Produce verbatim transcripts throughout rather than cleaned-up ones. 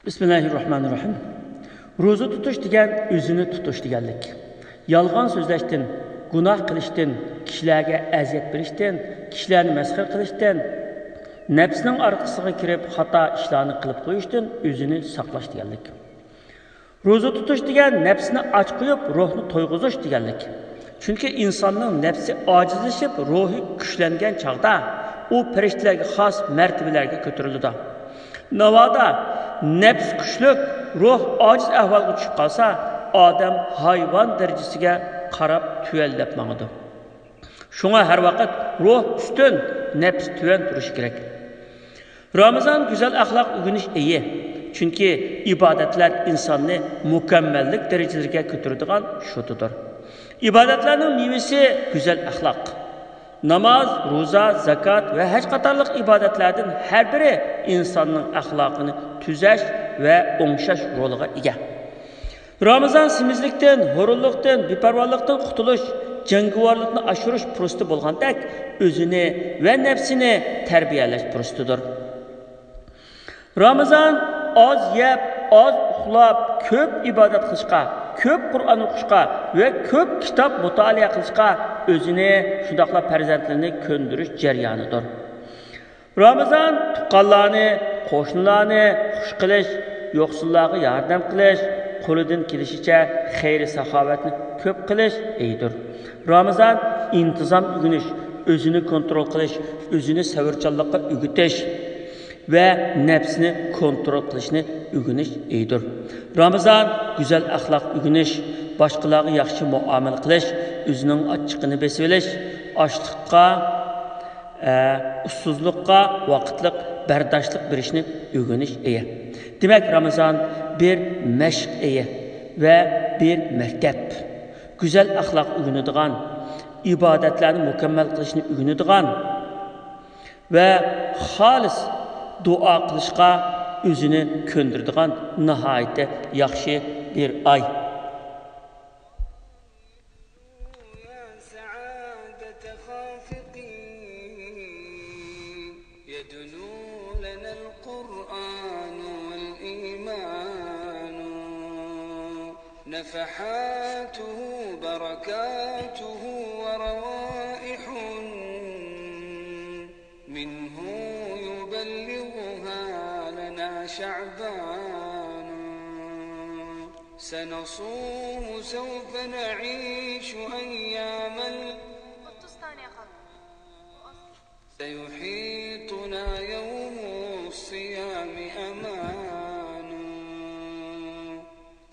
بىسمىللاھىررەھمانىررەھىم. روزا تۇتۇش دېگەن ئۆزىنى تۇتۇش دېگەنلىك. يالغان سۆزلەشتىن، گۇناھ قىلىشتىن، كىشىلەرگە ئەزىيەت بېرىشتىن، كىشىلەرنى مەسخىرە قىلىشتىن، نەپسىنىڭ ئارقىسىغا كىرىپ خاتا ئىشلارنى قىلىپ قويۇشتىن ئۆزىنى ساقلاش دېگەنلىك. روزا تۇتۇش دېگەن نەپسنى ئاچ قويۇپ، روھنى تويغۇزۇش دېگەنلىك. چۈنكى ئىنساننىڭ نەپسى ئاجىزلىشىپ، روھى كۈچلەنگەن چاغدا ئۇ پەرىشتىلەرگە خاس مەرتىۋىلەرگە كۆتۈرۈلىدۇ. ناۋادا نەپس كۈچلۈك، روھ ئاجىز ئەھۋالغا چۈشۈپ قالسا، ئادەم ھايۋان دەرىجىسىگە قاراپ تۆۋەنلەپ ماڭىدۇ. شۇڭا ھەر ۋاقىت روھ ئۈستۈن، نەپس تۆۋەن تۇرۇشى كېرەك. رامىزان گۈزەل ئەخلاق ئۆگىنىش ئېيى. چۈنكى ئىبادەتلەر ئىنساننى مۇكەممەللىك دەرىجىلىرىگە كۆتۈرىدىغان شوتىدۇر. ئىبادەتلەرنىڭ مېۋىسى گۈزەل ئەخلاق. ناماز، روزا، زاكات ۋە ھەج قاتارلىق ئىبادەتلەردىن ھەر بىرى ئىنساننىڭ ئەخلاقىنى تۈزەش ۋە ئوڭشاش رولىغا ئىگە. رامىزان سېمىزلىكتىن، ھۇرۇنلۇقتىن، بىپەرۋالىقتىن قۇتۇلۇش، جەڭگىۋارلىقنى ئاشۇرۇش پۇرسىتى بولغاندەك، ئۆزىنى ۋە نەپسىنى تەربىيەلەش پۇرسىتىدۇر. رامىزان ئاز يەپ، ئاز ئۇخلاپ، كۆپ ئىبادەت قىلىشقا، كۆپ قۇرئان ئوقۇشقا ۋە كۆپ كىتاب مۇتالىئە قىلىشقا ئۆزىنى، شۇنداقلا پەرزەنتلىرىنى كۆندۈرۈش جەريانىدۇر. رامىزان تۇغقانلارنى، قوشنىلارنى خۇش قىلىش، يوقسۇللارغا ياردەم قىلىش، قولىدىن كېلىشىچە خەير-ساخاۋەتنى كۆپ قىلىش ئېيىدۇر. رامىزان ئىنتىزام ئۆگىنىش، ئۆزىنى كونترول قىلىش، ئۆزىنى سەۋرچانلىققا ئۆگىتىش ۋە نەپسىنى كونترول قىلىشنى ئۆگىنىش ئېيىدۇر. رامىزان گۈزەل ئەخلاق ئۆگىنىش، باشقىلارغا ياخشى مۇئامىلە قىلىش، ئۆزىنىڭ ئاچچىقىنى بېسىۋېلىش، ئاچلىققا ئە، ئۇسسۇزلۇققا ۋاقىتلىق بەرداشلىق بېرىشنى ئۆگىنىش ئېيى. دېمەك، رامىزان بىر مەشىق ئېيى ۋە بىر مەكتەپ. گۈزەل ئەخلاق ئۆگىنىدىغان، ئىبادەتلەرنى مۇكەممەل قىلىشنى ئۆگىنىدىغان ۋە خالىس دۇئا قىلىشقا ئۆزىنى كۆندۈرىدىغان ناھايىتى ياخشى بىر ئاي. يا سعادة خافقين، يدنو لنا القرآن والإيمان، نفحاته بركاته وروائح منه يبلغها لنا شعبان. سنصوم سوف نعيش أيام ال- سيحيطنا يوم الصيام أمان.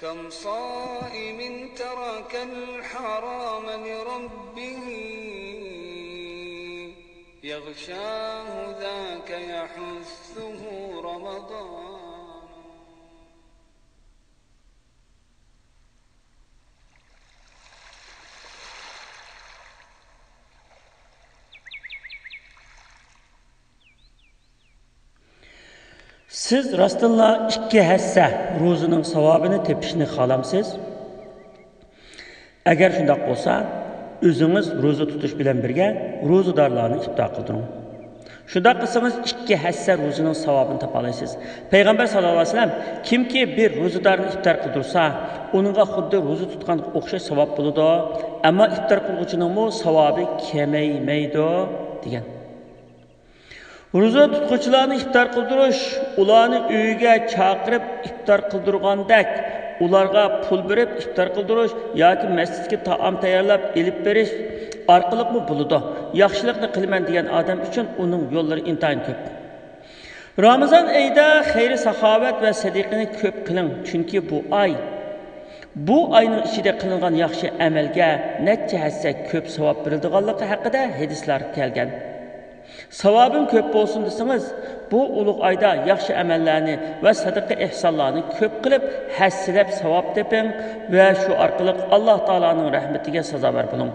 كم صائم ترك الحرام لربه، يغشاه ذاك يحثه رمضان. سىز راستتىنلا ئىككى ھەسسە روزىنىڭ ساۋابىنى تېپىشنى خالامسىز؟ ئەگەر شۇنداق بولسا، ئۆزىڭىز روزا تۇتۇش بىلەن بىرگە روزىدارلارنى ئىپتار قىلدۇرۇڭ. شۇنداق قىلسىڭىز، ئىككى ھەسسە روزىنىڭ ساۋابىنى تاپالايسىز. پەيغەمبەر ساللاللاھۇ ئەلەيھى ۋەسەللەم، كىمكى بىر روزىدارنى ئىپتار قىلدۇرسا، ئۇنىڭغا خۇددى روزا تۇتقانغا ئوخشاش ساۋاب بولىدۇ، ئەمما ئىپتار قىلغۇچىنىڭمۇ ساۋابى كېمەيمەيدۇ، دېگەن. روزا تۇتقۇچىلارنى ئىپتار قىلدۇرۇش، ئۇلارنى ئۆيىگە چاقىرىپ ئىپتار قىلدۇرغاندەك، ئۇلارغا پۇل بېرىپ ئىپتار قىلدۇرۇش ياكى مەسچىتكە تائام تەييارلاپ ئېلىپ بېرىش ئارقىلىقمۇ بولىدۇ. ياخشىلىقنى قىلىمەن دېگەن ئادەم ئۈچۈن ئۇنىڭ يوللىرى ئىنتايىن كۆپ. رامىزان ئېيىدا خەير-ساخاۋەت ۋە سەدىقىنى كۆپ قىلىڭ، چۈنكى بۇ ئاي، بۇ ئاينىڭ ئىچىدە قىلىنغان ياخشى ئەمەلگە نەچچە ھەسسە كۆپ ساۋاب بېرىلىدىغانلىقى ھەققىدە ھەدىسلەر كەلگەن. ساۋابىم كۆپ بولسۇن دېسىڭىز، بۇ ئۇلۇغ ئايدا ياخشى ئەمەللەرنى ۋە سەدىقە ئېھسانلارنى كۆپ قىلىپ، ھەسسىلەپ ساۋاب تېپىڭ ۋە شۇ ئارقىلىق ئاللاھ تائالانىڭ رەھمىتىگە سازاۋەر بولۇڭ.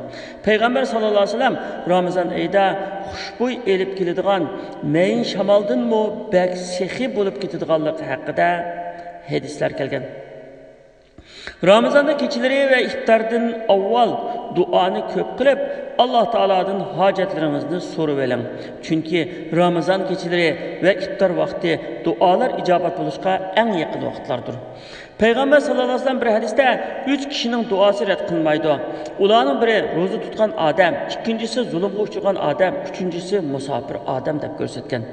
پەيغەمبەر ساللاللاھۇ ئەلەيھى ۋەسەللەم رامىزان ئېيىدا خۇشبۇي ئېلىپ كېلىدىغان مەيىن شامالدىنمۇ بەك سېخىي بولۇپ كېتىدىغانلىقى ھەققىدە ھەدىسلەر كەلگەن. رامىزاندا كېچىلىرى ۋە ئىپتاردىن ئاۋۋال دۇئانى كۆپ قىلىپ، ئاللا تائالادىن ھاجەتلىرىڭىزنى سورىۋېلىڭ. چۈنكى رامىزان كېچىلىرى ۋە ئىپتار ۋاقتى دۇئالار ئىجابەت بولۇشقا ئەڭ يېقىن ۋاقىتلاردۇر. پەيغەمبەر ساللاللاھۇ ئەلەيھى ۋەسەللەم بىر ھەدىستە، ئۈچ كىشىنىڭ دۇئاسى رەت قىلىنمايدۇ. ئۇلارنىڭ بىرى روزا تۇتقان ئادەم، ئىككىنچىسى زۇلۇمغا ئۇچرىغان ئادەم، ئۈچىنچىسى مۇساپىر ئادەم، دەپ كۆرسەتكەن.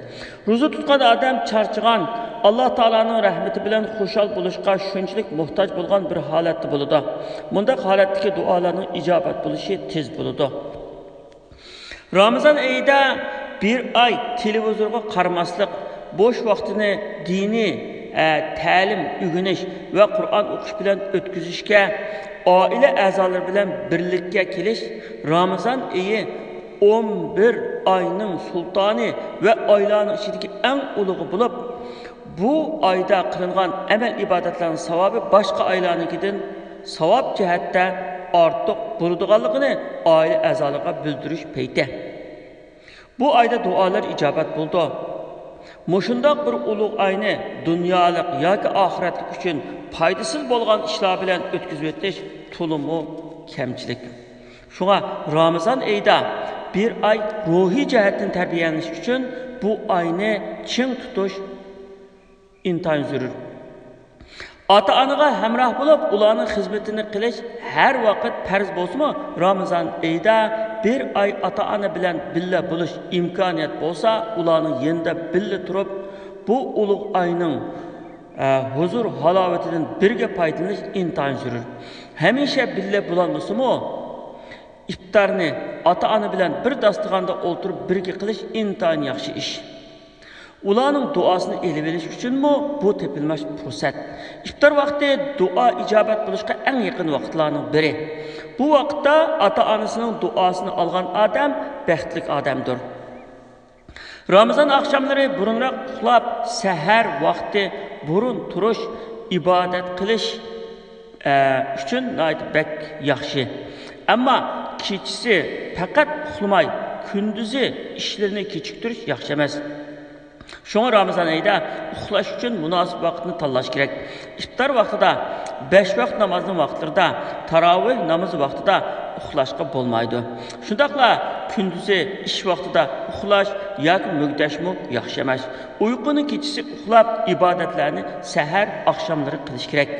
روزا تۇتقان ئادەم چارچىغان، ئاللا تائالانىڭ رەھمىتى بىلەن خۇشال بولۇشقا شۇنچىلىك موھتاج بولغان بىر ھالەتتە بولىدۇ. مۇنداق ھالەتتىكى دۇئالارنىڭ ئىجابەت بولۇشى تېز بولىدۇ. رامىزان ئېيىدا بىر ئاي تېلېۋىزورغا قارىماسلىق، بوش ۋاقتىنى دىنىي، ئە، تەلىم ئۆگىنىش ۋە قۇرئان ئوقۇش بىلەن ئۆتكۈزۈشكە، ئائىلە ئەزالىرى بىلەن بىرلىككە كېلىش، رامىزان ئېيى ئون بىر ئاينىڭ سۇلتانى ۋە ئايلارنىڭ ئىچىدىكى ئەڭ ئۇلۇغى بولۇپ، بۇ ئايدا قىلىنغان ئەمەل ئىبادەتلەرنىڭ ساۋابى باشقا ئايلارنىڭكىدىن ساۋاب جەھەتتە ئارتۇق بولىدىغانلىقىنى ئائىلە ئەزالىرىغا بىلدۈرۈش پەيتى. بۇ ئايدا دۇئالار ئىجابەت بولىدۇ. مۇشۇنداق بىر ئۇلۇغ ئاينى دۇنيالىق ياكى ئاخىرەتلىك ئۈچۈن پايدىسىز بولغان ئىشلار بىلەن ئۆتكۈزۈۋېتىش تولىمۇ كەمچىلىك. شۇڭا رامىزان ئېيىدا بىر ئاي روھىي جەھەتتىن تەربىيەلىنىش ئۈچۈن بۇ ئاينى چىڭ تۇتۇش ئىنتايىن زۆرۈر. ئاتا-ئانىغا ھەمراھ بولۇپ، ئۇلارنىڭ خىزمىتىنى قىلىش ھەر ۋاقىت پەرز بولسىمۇ، رامىزان ئېيىدا بىر ئاي ئاتا-ئانا بىلەن بىللە بولۇش ئىمكانىيەت بولسا، ئۇلارنىڭ يېنىدا بىللە تۇرۇپ، بۇ ئۇلۇغ ئاينىڭ، ئە، ھۇزۇر ھالاۋىتىدىن بىرگە پايدىلىنىش ئىنتايىن زۆرۈر. ھەمىشە بىللە بولالمىسىمۇ، ئىپتارنى ئاتا-ئانا بىلەن بىر داستىخاندا ئولتۇرۇپ بىرگە قىلىش ئىنتايىن ياخشى ئىش. ئۇلارنىڭ دۇئاسىنى ئېلىۋېلىش ئۈچۈنمۇ بۇ تېپىلماش پۇرسەت. ئىپتار ۋاقتى دۇئا ئىجابەت بولۇشقا ئەڭ يېقىن ۋاقىتلارنىڭ بىرى. بۇ ۋاقىتتا ئاتا-ئانىسىنىڭ دۇئاسىنى ئالغان ئادەم بەختلىك ئادەمدۇر. رامىزان ئاخشاملىرى بۇرۇنراق ئۇخلاپ، سەھەر ۋاقتى بۇرۇن تۇرۇش، ئىبادەت قىلىش، ئە، ئۈچۈن ناھايىتى بەك ياخشى. ئەمما كېچىسى پەقەت ئۇخلىماي، كۈندۈزى ئىشلىرىنى كېچىكتۈرۈش ياخشى ئەمەس. شۇڭا رامىزان ئېيىدا ئۇخلاش ئۈچۈن مۇناسىپ ۋاقىتنى تاللاش كېرەك. ئىپتار ۋاقتىدا، بەش ۋاق نامازنىڭ ۋاقىتلىرىدا، تاراۋىھ نامىزى ۋاقتىدا ئۇخلاشقا بولمايدۇ. شۇنداقلا كۈندۈزى ئىش ۋاقتىدا ئۇخلاش ياكى مۈگدەشمۇ ياخشى ئەمەس. ئۇيقۇنى كېچىسى ئۇخلاپ، ئىبادەتلەرنى سەھەر، ئاخشاملىرى قىلىش كېرەك.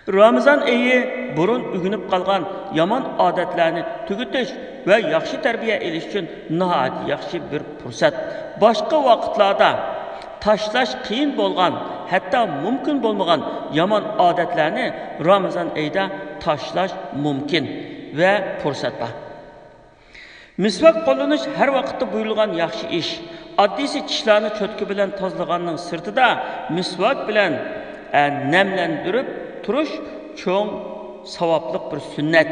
رامىزان ئېيى بۇرۇن ئۆگىنىپ قالغان يامان ئادەتلەرنى تۈگىتىش ۋە ياخشى تەربىيە ئېلىش ئۈچۈن ناھايىتى ياخشى بىر پۇرسەت. باشقا ۋاقىتلاردا تاشلاش قىيىن بولغان، ھەتتا مۇمكىن بولمىغان يامان ئادەتلەرنى رامىزان ئېيىدا تاشلاش مۇمكىن ۋە پۇرسەت بار. مىسۋاك قوللىنىش ھەر ۋاقىتتا بۇيرۇلغان ياخشى ئىش. ئاددىيسى چىشلارنى چوتكا بىلەن تازىلىغاننىڭ سىرتىدا، مىسۋاك بىلەن، ئە، نەملەندۈرۈپ تۇرۇش چوڭ ساۋابلىق بىر سۈننەت.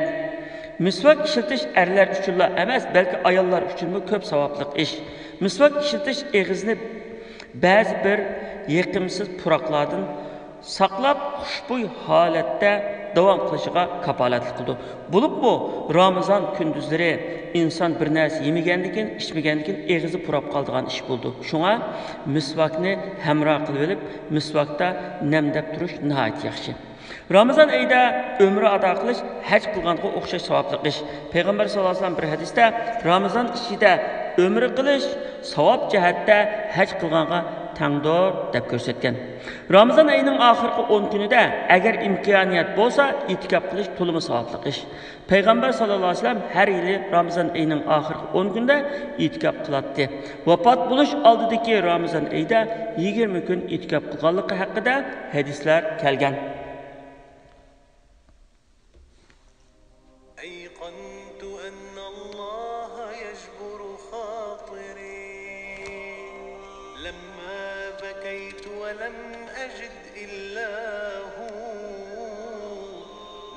مىسۋاك ئىشلىتىش ئەرلەر ئۈچۈنلا ئەمەس، بەلكى ئاياللار ئۈچۈنمۇ كۆپ ساۋابلىق ئىش. مىسۋاك ئىشلىتىش ئېغىزنى بەزى بىر يېقىمسىز پۇراقلاردىن ساقلاپ، خۇشبۇي ھالەتتە داۋام قىلىشىغا كاپالەتلىك قىلىدۇ. بولۇپمۇ رامىزان كۈندۈزلىرى ئىنسان بىر نەرسە يېمىگەندىكىن، ئىچمىگەندىكىن ئېغىزى پۇراپ قالىدىغان ئىش بولىدۇ. شۇڭا مىسۋاكنى ھەمراھ قىلىۋېلىپ، مىسۋاكتا نەمدەپ تۇرۇش ناھايىتى ياخشى. رامىزان ئېيىدا ئۆمرە ئادا قىلىش ھەج قىلغانغا ئوخشاش ساۋابلىق ئىش. پەيغەمبەر ساللاللاھۇ ئەلەيھى ۋەسەللەم بىر ھەدىستە، رامىزان ئىچىدە ئۆمرە قىلىش ساۋاب جەھەتتە ھەج قىلغانغا تەڭدۇر، دەپ كۆرسەتكەن. رامىزان ئېيىنىڭ ئاخىرقى ئون كۈنىدە ئەگەر ئىمكانىيەت بولسا، ئېتىكاپ قىلىش تولىمۇ ساۋابلىق ئىش. پەيغەمبەر ساللاللاھۇ ئەلەيھى ۋەسەللەم ھەر يىلى رامىزان ئېيىنىڭ ئاخىرقى ئون كۈنىدە ئېتىكاپ قىلاتتى. ۋاپات بولۇش ئالدىدىكى رامىزان ئېيىدە يىگىرمە كۈن ئېتىكاپ قىلغانلىقى ھەققىدە ھەدىسلەر كەلگەن. أيقنت أن الله يجبر خاطري لما بكيت ولم أجد إلا هو.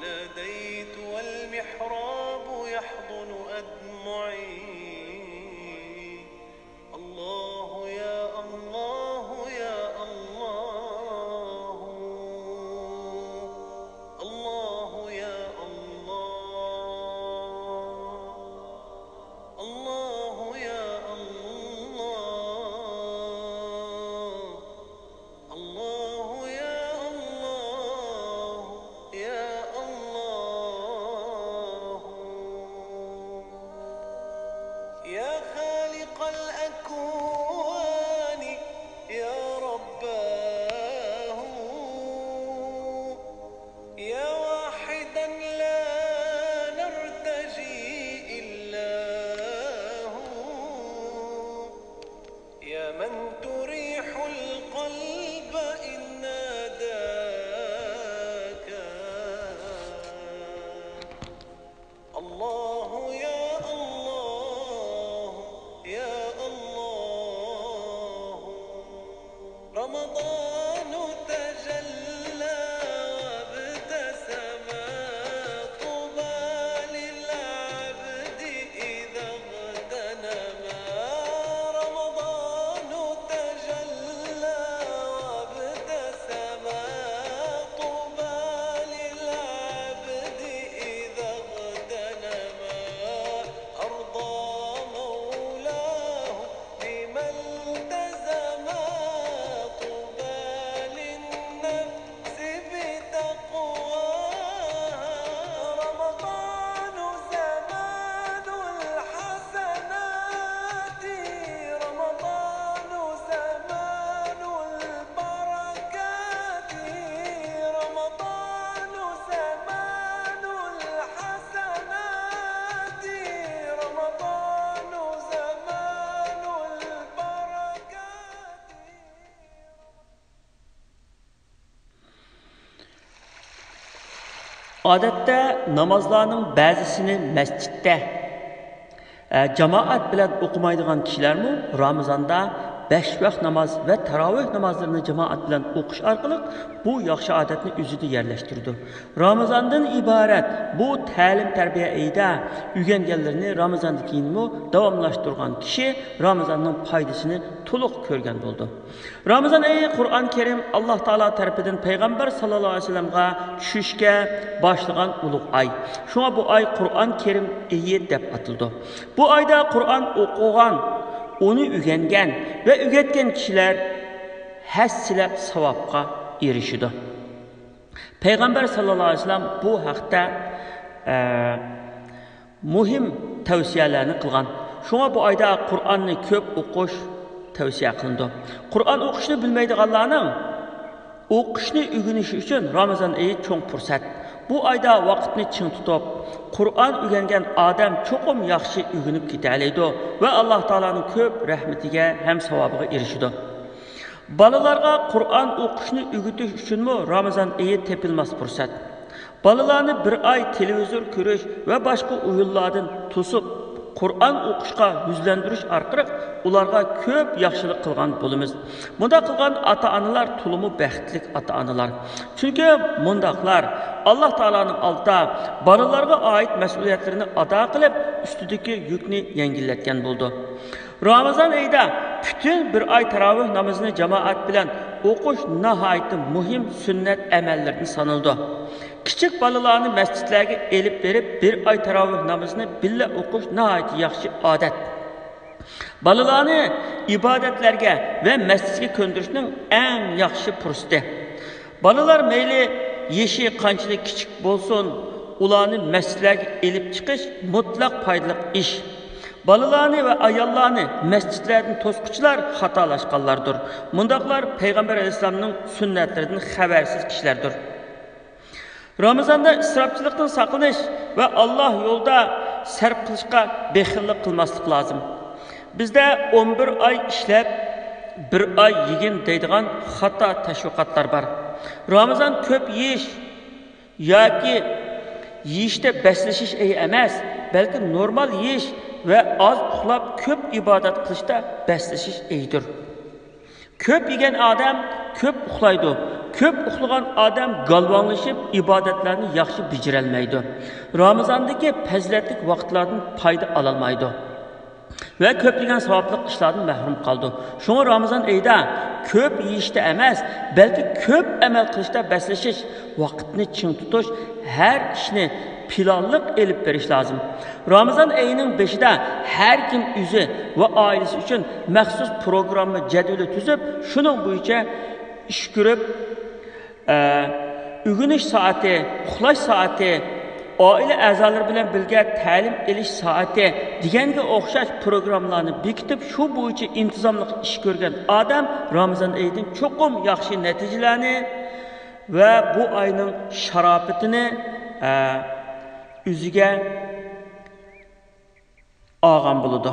ناديت والمحراب يحضن أدمعي. الله يا الله يا الله. الله يا الله. الله يا الله. الله يا الله. رمضان تجلى وابتسم، طوبى للعبد إذا اغتنم. رمضان تجلى وابتسم، طوبى للعبد إذا اغتنم. أرضى مولاه بما التزم، طوبى للنفس بتقواها. رمضان زمان الحسنات، رمضان زمان البركات، رمضان زمان الحسنات، رمضان زمان البركات. ئادەتتە نامازلارنىڭ بەزىسىنى مەسچىتتە، ئە، جامائەت بىلەن ئوقۇمايدىغان كىشىلەرمۇ رامىزاندا بەش ۋاق ناماز ۋە تاراۋىھ نامازلىرىنى جامائەت بىلەن ئوقۇش ئارقىلىق بۇ ياخشى ئادەتنى ئۆزىدە يەرلەشتۈرىدۇ. رامىزاندىن ئىبارەت بۇ تەلىم-تەربىيە ئېيىدا ئۆگەنگەنلىرىنى رامىزاندىن كېيىنمۇ داۋاملاشتۇرغان كىشى رامىزاننىڭ پايدىسىنى تولۇق كۆرگەن بولىدۇ. رامىزان ئېيى قۇرئان كەرىم ئاللاھ تائالا تەرىپىدىن پەيغەمبەر ساللاللاھۇ ئەلەيھى ۋەسەللەمغە چۈشۈشكە باشلىغان ئۇلۇغ ئاي. شۇڭا بۇ ئاي قۇرئان كەرىم ئېيى دەپ ئاتىلىدۇ. بۇ ئايدا قۇرئان ئوقۇغان، ئۇنى ئۆگەنگەن ۋە ئۆگەتكەن كىشىلەر ھەسسىلەپ ساۋابقا ئېرىشىدۇ. پەيغەمبەر ساللاللاھۇ ئەلەيھى ۋەسەللەم بۇ ھەقتە، ئە، مۇھىم تەۋسىيەلەرنى قىلغان. شۇڭا بۇ ئايدا قۇرئاننى كۆپ ئوقۇش تەۋسىيە قىلىنىدۇ. قۇرئان ئوقۇشنى بىلمەيدىغانلارنىڭ ئوقۇشنى ئۆگىنىشى ئۈچۈن رامىزان ئېيى چوڭ پۇرسەت. بۇ ئايدا ۋاقىتنى چىڭ تۇتۇپ، قۇرئان ئۆگەنگەن ئادەم چوقۇم ياخشى ئۆگىنىپ كېتەلەيدۇ ۋە ئاللاھ تائالانىڭ كۆپ رەھمىتىگە ھەم ساۋابىغا ئېرىشىدۇ. بالىلارغا قۇرئان ئوقۇشنى ئۆگىتىش ئۈچۈنمۇ رامىزان ئېيى تېپىلماس پۇرسەت. بالىلارنى بىر ئاي تېلېۋىزور كۆرۈش ۋە باشقا ئويۇنلاردىن توسۇپ، قۇرئان ئوقۇشقا يۈزلەندۈرۈش ئارقىلىق ئۇلارغا كۆپ ياخشىلىق قىلغان بولىمىز. مۇنداق قىلغان ئاتا-ئانىلار تولىمۇ بەختلىك ئاتا-ئانىلار. چۈنكى مۇنداقلار ئاللاھ تائالانىڭ ئالدىدا بالىلارغا ئائىت مەسئۇلىيەتلىرىنى ئادا قىلىپ، ئۈستىدىكى يۈكنى يەڭگىللەتكەن بولىدۇ. رامىزان ئېيىدا پۈتۈن بىر ئاي تاراۋىھ نامىزىنى جامائەت بىلەن ئوقۇش ناھايىتى مۇھىم سۈننەت ئەمەللىرىدىن سانىلىدۇ. كىچىك بالىلارنى مەسچىتلەرگە ئېلىپ بېرىپ، بىر ئاي تاراۋىھ نامىزىنى بىللە ئوقۇش ناھايىتى ياخشى ئادەت. بالىلارنى ئىبادەتلەرگە ۋە مەسچىتكە كۆندۈرۈشنىڭ ئەڭ ياخشى پۇرسىتى. بالىلار مەيلى يېشى قانچىلىك كىچىك بولسۇن، ئۇلارنى مەسچىتلەرگە ئېلىپ چىقىش مۇتلەق پايدىلىق ئىش. بالىلارنى ۋە ئاياللارنى مەسچىتلەردىن توسقۇچىلار خاتالاشقانلاردۇر. مۇنداقلار پەيغەمبەر ئەلەيھىسسالامنىڭ سۈننەتلىرىدىن خەۋەرسىز كىشىلەردۇر. رامىزاندا ئىسراپچىلىقتىن ساقلىنىش ۋە ئاللاھ يولىدا سەرپ قىلىشقا بېخىللىق قىلماسلىق لازىم. بىزدە ئون بىر ئاي ئىشلەپ، بىر ئاي يېگىن دەيدىغان خاتا تەشۋىقاتلار بار. رامىزان كۆپ يېيىش ياكى يېيىشتە بەسلىشىش ئېيى ئەمەس، بەلكى نورمال يېيىش ۋە ئاز ئۇخلاپ، كۆپ ئىبادەت قىلىشتا بەسلىشىش ئېيىدۇر. كۆپ يېگەن ئادەم كۆپ ئۇخلايدۇ. كۆپ ئۇخلىغان ئادەم گالۋاڭلىشىپ، ئىبادەتلەرنى ياخشى بېجىرەلمەيدۇ. رامىزاندىكى پەزىلەتلىك ۋاقىتلاردىن پايدا ئالالمايدۇ ۋە كۆپلىگەن ساۋابلىق ئىشلاردىن مەھرۇم قالىدۇ. شۇڭا رامىزان ئېيىدا كۆپ يېيىشتە ئەمەس، بەلكى كۆپ ئەمەل قىلىشتا بەسلىشىش، ۋاقىتنى چىڭ تۇتۇش، ھەر ئىشنى پىلانلىق ئېلىپ بېرىش لازىم. رامىزان ئېيىنىڭ بېشىدا ھەر كىم ئۆزى ۋە ئائىلىسى ئۈچۈن مەخسۇس پروگرامما جەدۋىلى تۈزۈپ، شۇنىڭ بويىچە ئىش كۆرۈپ، ئە، ئۆگىنىش سائىتى، ئۇخلاش سائىتى، ئائىلە ئەزالىرى بىلەن بىرگە تەلىم ئېلىش سائىتى دېگەنگە ئوخشاش پروگراممىلارنى بېكىتىپ، شۇ بويىچە ئىنتىزاملىق ئىش كۆرگەن ئادەم رامىزان ئېيىدىن چوقۇم ياخشى نەتىجىلەرنى ۋە بۇ ئاينىڭ شاراپىتىنى، ئە، ئۆزىگە ئالغان بولىدۇ.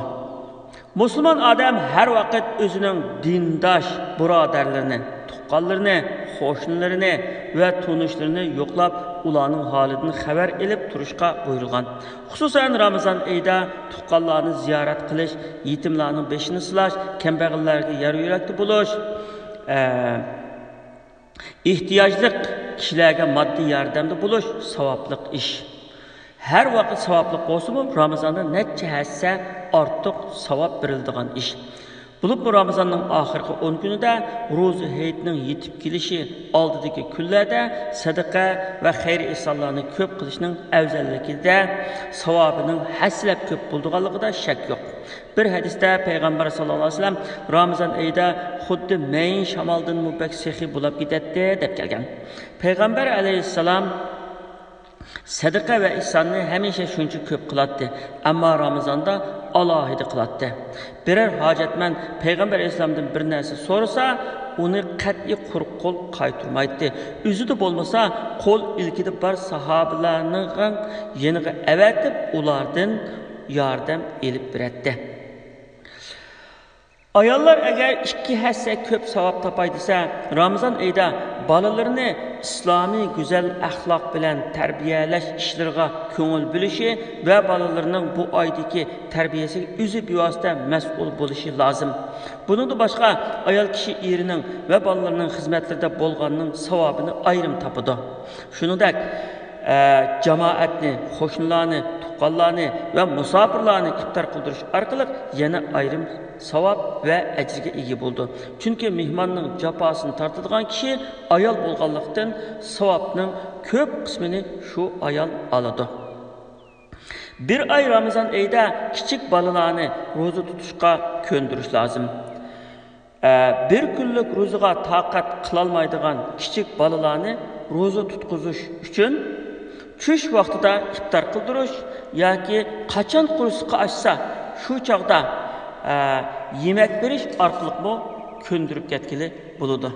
مۇسۇلمان ئادەم ھەر ۋاقىت ئۆزىنىڭ دىنداش بۇرادەرلىرىنى، تۇغقانلىرىنى، قوشنىلىرىنى ۋە تونۇشلىرىنى يوقلاپ، ئۇلارنىڭ ھالىدىن خەۋەر ئېلىپ تۇرۇشقا بۇيرۇلغان. خۇسۇسەن، رامىزان ئېيىدا تۇغقانلارنى زىيارەت قىلىش، يېتىملارنىڭ بېشىنى سىلاش، كەمبەغەللەرگە يار-يۆلەكتە بولۇش، ئە، ئېھتىياجلىق كىشىلەرگە ماددىي ياردەمدە بولۇش ساۋابلىق ئىش. ھەر ۋاقىت ساۋابلىق بولسىمۇ، رامىزاندا نەچچە ھەسسە ئارتۇق ساۋاب بېرىلىدىغان ئىش. بولۇپمۇ رامىزاننىڭ ئاخىرقى ئون كۈنىدە، روزا ھېيتنىڭ يېتىپ كېلىشى ئالدىدىكى كۈنلەردە سەدىقە ۋە خەير-ئېھسانلارنى كۆپ قىلىشنىڭ ئەۋزەللىكىدە، ساۋابىنىڭ ھەسسىلەپ كۆپ بولىدىغانلىقىدا شەك يوق. بىر ھەدىستە پەيغەمبەر ساللاللاھۇ ئەلەيھى ۋەسەللەم، رامىزان ئېيىدا خۇددى مەيىن شامالدىنمۇ بەك سېخىي بولاپ كېتەتتى، دەپ كەلگەن. پەيغەمبەر ئەلەيھىسسالام سەدىقە ۋە ئېھساننى ھەمىشە شۇنچە كۆپ قىلاتتى، ئەمما رامىزاندا ئالاھىدە قىلاتتى. بىرەر ھاجەتمەن پەيغەمبەر ئەلەيھىسسالامدىن بىر نەرسە سورىسا، ئۇنى قەتئىي قۇرۇق قول قايتۇرمايتتى. ئۆزىدە بولمىسا، قول ئىلكىدە بار ساھابىلەرنىڭ يېنىغا ئەۋەتىپ، ئۇلاردىن ياردەم ئېلىپ بېرەتتى. ئاياللار ئەگەر ئىككى ھەسسە كۆپ ساۋاب تاپاي دېسە، رامىزان ئېيىدا بالىلىرىنى ئىسلامىي گۈزەل ئەخلاق بىلەن تەربىيەلەش ئىشلىرىغا كۆڭۈل بۆلۈشى ۋە بالىلىرىنىڭ بۇ ئايدىكى تەربىيەسىگە ئۆزى بىۋاسىتە مەسئۇل بولۇشى لازىم. بۇنىڭدىن باشقا، ئايال كىشى ئېرىنىڭ ۋە بالىلىرىنىڭ خىزمەتلىرىدە بولغاننىڭ ساۋابىنى ئايرىم تاپىدۇ. شۇنىڭدەك، ئە، جامائەتنى، قوشنىلارنى، تۇغقانلارنى ۋە مۇساپىرلارنى ئىپتار قىلدۇرۇش ئارقىلىق يەنە ئايرىم ساۋاب ۋە ئەجىرگە ئىگە بولىدۇ. چۈنكى مېھماننىڭ جاپاسىنى تارتىدىغان كىشى ئايال بولغانلىقتىن، ساۋابنىڭ كۆپ قىسمىنى شۇ ئايال ئالىدۇ. بىر ئاي رامىزان ئېيىدا كىچىك بالىلارنى روزا تۇتۇشقا كۆندۈرۈش لازىم. ئە، بىر كۈنلۈك روزىغا تاقەت قىلالمايدىغان كىچىك بالىلارنى روزا تۇتقۇزۇش ئۈچۈن چۈش ۋاقتىدا ئىپتار قىلدۇرۇش ياكى قاچان قورسىقى ئاچسا، شۇ چاغدا، ئە، يېمەك بېرىش ئارقىلىقمۇ كۆندۈرۈپ كەتكىلى بولىدۇ.